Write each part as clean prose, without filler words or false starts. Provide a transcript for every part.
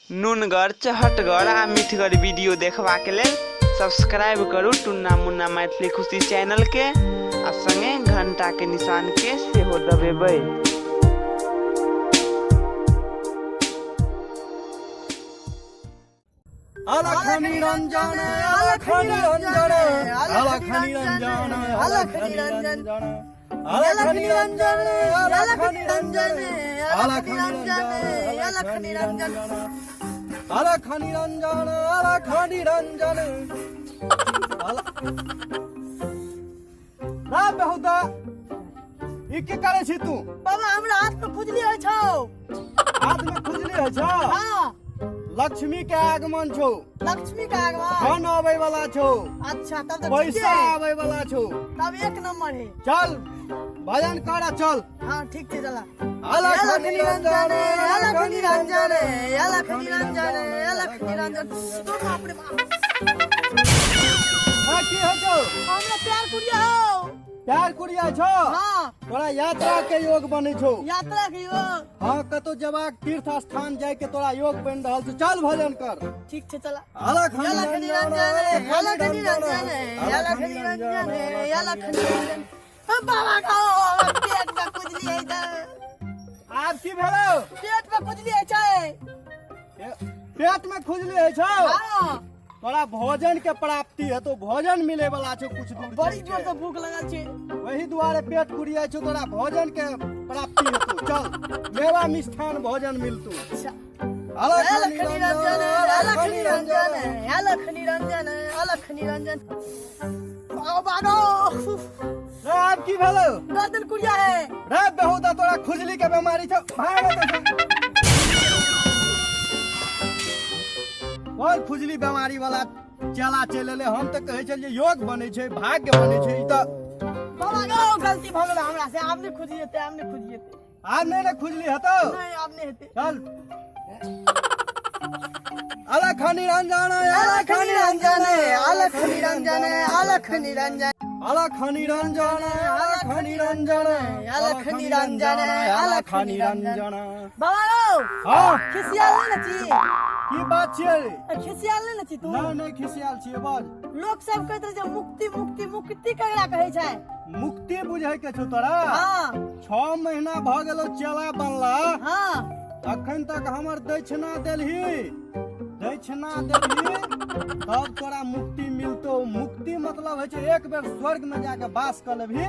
नुनगर, चहटगर आ मिठगर वीडियो देखबाक लेल सब्सक्राइब करू टुन्ना मुन्ना मैथिली खुशी चैनल के आ संगे घंटा के निशान के सेहो दबेबै। अलख निरंजन, अलख निरंजन, अलख निरंजन, अलख निरंजन, अलख निरंजन, अलख निरंजन, अलख निरंजन, अलख निरंजन, अलख निरंजन, अलख निरंजन। रा बहुदा, ई की करै छी तू? बाबा, हमरा हाथ में खुजली होइ छौ। हाथ में खुजली होइ छौ? हाँ। लक्ष्मी के आगमन छौ। लक्ष्मी के आगमन? धन आबै वाला छौ। अच्छा, तब तो पैसा आबै वाला छौ। तब एक नंबर है। चल, भजन कर, चल। हाँ, ठीक छै, चला। अलख अलख निरंजन, अलख निरंजन, अलख निरंजन, अलख निरंजन। ओ बाप रे बाप! हाँ, की होइ छौ? हमरा प्यार कुड़िया हो। प्यार कुड़िया छौ? हाँ। तोरा यात्रा के योग बनै छौ। यात्रा के योग? हाँ, कतौ जेबाक, तीर्थ स्थान जाय के तोरा योग बनि रहल छौ। चल, भजन कर। ठीक छै, चला। अलख अलख निरंजन, अलख निरंजन, अलख निरंजन, अलख निरंजन। ओ बाबा गो, पेट में खुजली है इधर। आब की भेलौ? पेट में खुजली है छै। पेट में खुजली होइ छौ? हाँ। तोरा भोजन के प्राप्ति है तो भोजन मिले वाला छौ कुछ दूर बड़ी चलि जोर के। से भूख लगल छै। वही दुआरे पेट कुड़िया छौ। तोरा भोजन के प्राप्ति हेतौ। चल, मेवा मिष्ठान भोजन मिलतौ। अच्छा। अलख अलख निरंजन, अलख निरंजन, अलख निरंजन, अलख निरंजन। आओ बागो। रे, आब की भेलौ? गर्दन कुड़िया है। रे बहुदा, तोरा खुजली के बीमारी छौ। भाग एतऽ सँ। कोन खुजली बीमारी वाला चेला चलि एलै? हम तऽ कहै छलियै योग बनै छै, भाग्य बनै छै, ई तऽ बाबा गो, गलती भऽ गेल हमरा से। आब नहि खुजली हेतै, आब नहि खुजली हेतै। आब नहि ने खुजली हेतौ? नहि, आब नहि हेतै। चल, अलख निरंजन, अलख निरंजन, अलख निरंजन, अलख निरंजन, अलख निरंजन, अलख निरंजन, अलख निरंजन, अलख निरंजन। बाबा गो। हाँ। खिसियाल नहि ने छी? की बात छियै? खिसियाल नहि ने छी तू? नहि, नहि खिसियाल छियै, बाज। लोक सब कहैत रहै छै मुक्ति, मुक्ति, मुक्ति ककरा कहै छै? मुक्ति बुझै के छौ तोरा? हाँ। 6 महीना भऽ गेलौ चेला बनला। हाँ। अखन तक हमर दक्षिणा देलही। दक्षिणा देलही तब तोरा मुक्ति मिलतो। मुक्ति मतलब होइ छै एक बेर स्वर्ग में जाके वास कऽ लेबही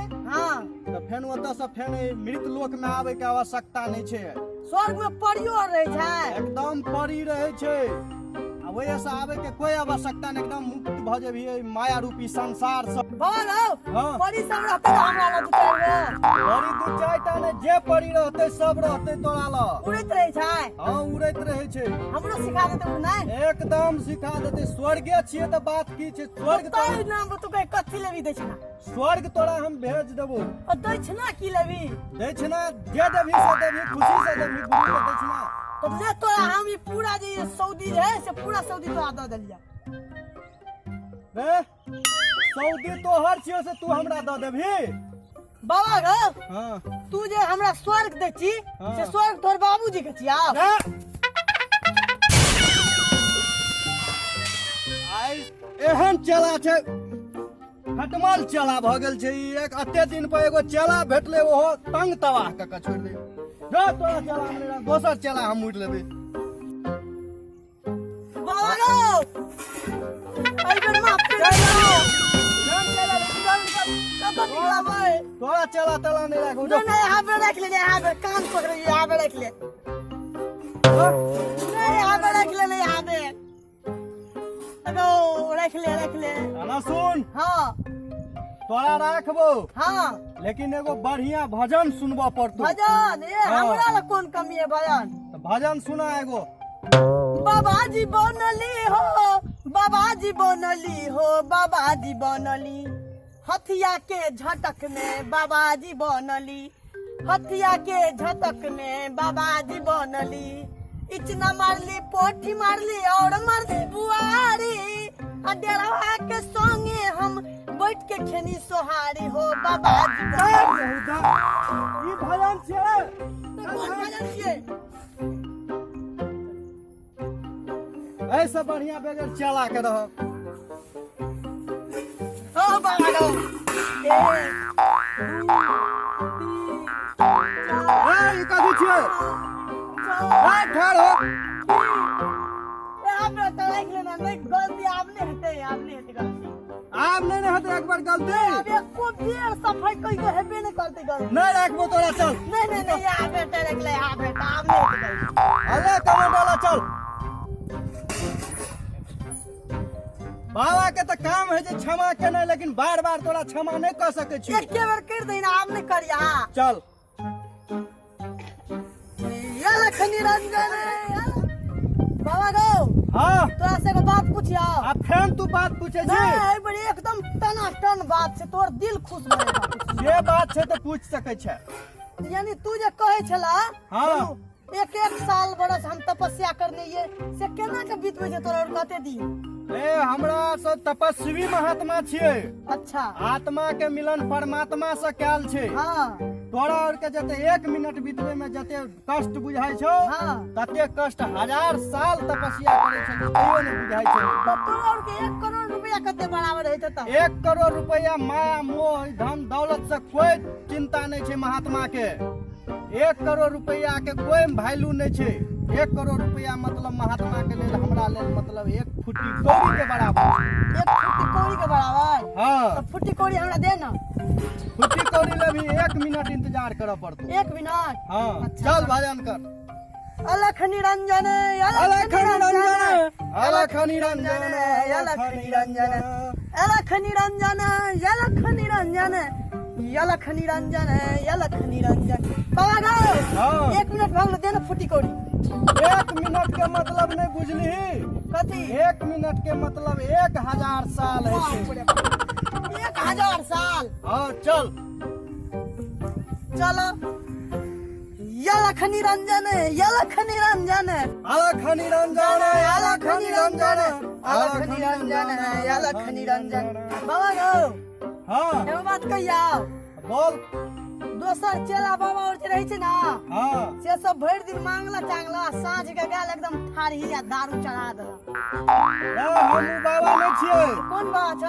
तऽ फेन ओतऽ से फेन एहि मृत लोक में आबै के आवश्यकता नहि छै। स्वर्ग में परियो आर रहै छै? एकदम परी रहै छै आ ओहि से आबै के कोई आवश्यकता नहि। एकदम मुक्त भऽ जेबही एहि माया रूपी संसार से। बाबा गो। हाँ। परी सब रहतै तऽ हमरा लग दू चारि गो? परी दू चारि टा नहि, जे परी रहतै सब रहतै तोरा लग। उड़ैत रहै छै? हाँ, उड़ैत रहै छै। हमरो सिखा देतै ओ नहि? एकदम सिखा देतै। स्वर्गे छियै तऽ बात की छै? स्वर्ग तोर तोरा नाम तू कहे कथी लेबी दक्षिणा? स्वर्ग तोरा हम भेज देबो। आ दक्षिणा की लेबी? दक्षिणा जे देबही से देबही, खुशी से देबही गुरु के दक्षिणा। तो ले, तोरा हम ई पूरा जे ई सऊदी रहे से पूरा सऊदी तोरा दऽ देलियै। रे, सऊदी तोहर छियो से तू हमरा दऽ देबही? बाबा गो। हाँ। तू जे हमरा स्वर्ग दै छी से स्वर्ग तोहर बाबूजी के छिया? रे! आइ एहन चेला छै, खटमल चेला भऽ गेल छै ई। एक एते दिन पर एगो चेला भेटलै, ओहो तंग तबाह कऽ के छोड़ि दे। जो, तोरा चेला हम नहि राख, दोसर चेला हम उड़ि लेबै। बाबा गो, एहि बेर माफ कर दियौ। कतऽ निकलबै? तोरा चेला तेला नहि राखू। नहीं नहीं, यहाँ पे रख ले, यहाँ पे कान पकड़, यहाँ पे रख ले। नहीं, यहाँ पे रख ले, नहीं, यहाँ पे अगो रख ले, रख ले। ना, सुन। हाँ। तोरा राखबो। हाँ। लेकिन एगो बढ़िया भजन सुनबऽ पड़तो। भजन ए? हाँ। हमरा ला कौन कमी है भजन? तऽ भजन सुना एगो। बाबा जी बनली हो, बाबा जी बनली हो, बाबा जी बनली हथिया के झटक में, बाबा जी बनली हथिया के झटक में, बाबा जी बनली इचना मारली, पोठी मारली और मारली बुआरी, आ डेढ़वा के संगे हम बैठ के खेनी सोहारी हो, बाबा जी बनली। ई भजन छियै? तऽ कोन भजन छियै? एहिसँ बढ़िआँ बगैर चेला के रहब। ओ बाबा गो, 1 2 3 4। ए, ई कथी छियै? 6। ए, ठाढ़ हो। ए, हमरा तऽ राखि लेना नहि गलती, आब नहि हेतै, आब नहि हेतै गलती। आब नहि ने हेतै एक बार गलती। आब एको बेर सफाई कहि के हेबे नहि करतै गलती। नहि राखबो तोरा, चल। नहीं नहीं नहीं, आ बेटा रख ले, आ बेटा, आब नहीं हेतै गलती। अरे कमंडला चल। बाबा के तऽ काम है जे क्षमा केनाइ, लेकिन बार बार तोरा क्षमा नहि कऽ सकै छी। एके बेर कर दही ना, आब नहीं करिया। चल। ये लखनी रंजन बाबा गो। हाँ। तोरा से एगो बात पूछिया। आ फेन तू बात पूछे छी? नहीं, एहि बेर एकदम टना टन बात छै, तोर दिल खुश भऽ जेतौ। जे बात छै तऽ पूछ सकै छै। यानी तू जे कहै छला, हाँ। एक एक साल बरस हम तपस्या करने ये से केना के बीतबै छै तोरा और कते दिन? ए, हमरा सब तपस्वी महात्मा छियै। अच्छा। आत्मा के मिलन परमात्मा से कैल छै। हाँ। तोरा और के जते 1 मिनट बीतबे में जते कष्ट बुझाइ छौ, हाँ। तते कष्ट हजार साल तपस्या करै छै तैयो नहि बुझाइ छै। तऽ तोरा और के 1 करोड़ रुपया कते बराबर हेतै तऽ? 1 करोड़ रुपया, माया मोह धन दौलत से कोई चिंता नहि छै महात्मा के। 1 करोड़ रुपया के कोई वैल्यू नहीं छै। 1 करोड़ रुपया मतलब महात्मा के लेल, हमरा लेल मतलब 1 फुटी कौड़ी के बराबर छै। 1 फुटी कौड़ी के बराबर? हाँ। तऽ फुटी कौड़ी हमरा दे ना। फुटी कौड़ी ले भी 1 मिनट इंतजार करऽ पड़तौ। 1 मिनट? हाँ। अच्छा। चल भजन कर। अलख निरंजन, अलख निरंजन, अलख निरंजन, अलख निरंजन, अलख निरंजन, अलख निरंजन, अलख निरंजन, अलख निरंजन। बाबा गो। हाँ। 1 मिनट भऽ गेलो, दे ना फुटी कौड़ी। 1 मिनट के मतलब नहीं बुझलिही? कथी? 1 मिनट के मतलब 1000 साल है छै। 1000 साल? हाँ, चल। चलो, अलख निरंजन, अलख निरंजन, अलख निरंजन, अलख निरंजन, अलख निरंजन, अलख निरंजन। बाबा गो। हाँ। एगो बात कहिया? बोल। दोसर चेला बाबा और जे रहै छै ना, हाँ। से सब भरि दिन मांगला चांगला, साँझ के गेल एकदम ठाढ़ी आ दारू चढ़ा देलक। ए, हम उ बाबा नहीं छियै। कोन बाबा छ?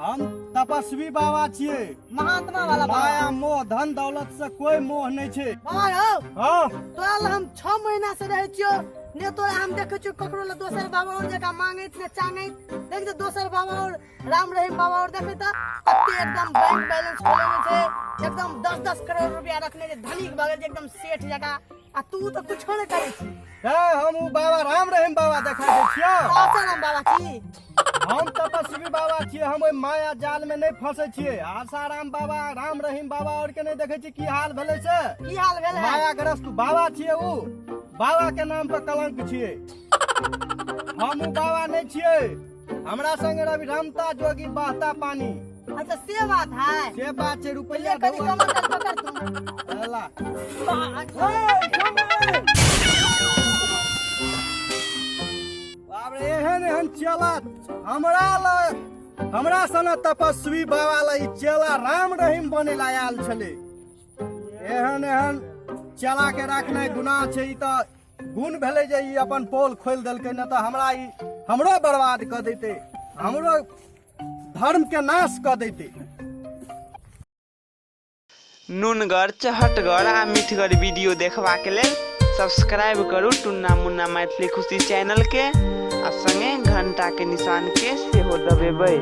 हम तपस्वी बाबा छियै। महात्मा वाला बाबा। माया मोह धन दौलत से कोई मोह नहीं छै। बाबा हौ। हाँ। तोरा लग हम 6 महीना से रहै छियौ ने, तोरा हम देखै छियौ ककरो लग दोसर बाबा और जकाँ मांगैत ने चांगैत। देख तऽ दोसर बाबा और राम रहीम बाबा और देखै तऽ कते एकदम बैंक बैलेंस खोलेने छै, एकदम 10-10 करोड़ रुपया रखने छै, धनिक भऽ गेल छै एकदम सेठ जकाँ, आ तू तऽ कुछो नहि करै छी। ए, हम उ बाबा राम रहीम बाबा देखा दै छियौ। आसाराम बाबा छी? हम तपस्वी बाबा छियै, हम ओहि माया जाल में नहीं फंसे छियै। आसाराम बाबा, राम रहीम बाबा और के नहीं देखै छी की हाल भेलै से? की हाल भेलै? मायाग्रस्त बाबा छियै उ, बाबा के नाम पर कलंक छियै। हम उ बाबा नहीं छियै। हमरा संगे रवि रमता जोगी बहता पानी। अच्छा, से बात है। से बात छै। रुपैया ले कनी कमंडल पकड़ तू। अल्लाह। बाप रे, एहन एहन चेला हमरा लग, हमरा सन तपस्वी बाबा लग ई चेला राम रहीम बने ला आयल छलै। एहन एहन चेला के रखनाइ गुनाह छै। ई तऽ गुण भेलै जे ई अपन पोल खोलि देलकै, नहि तऽ हमरा ई हमरो बर्बाद कऽ दैतै, हमरो धर्म के नाश कऽ दैतै। नुनगर, चहटगर आ मिठगर वीडियो देखबाक लेल सब्सक्राइब करू टुन्ना मुन्ना मैथिली खुशी चैनलके आ संगे घंटाके निशानके सेहो दबेबै।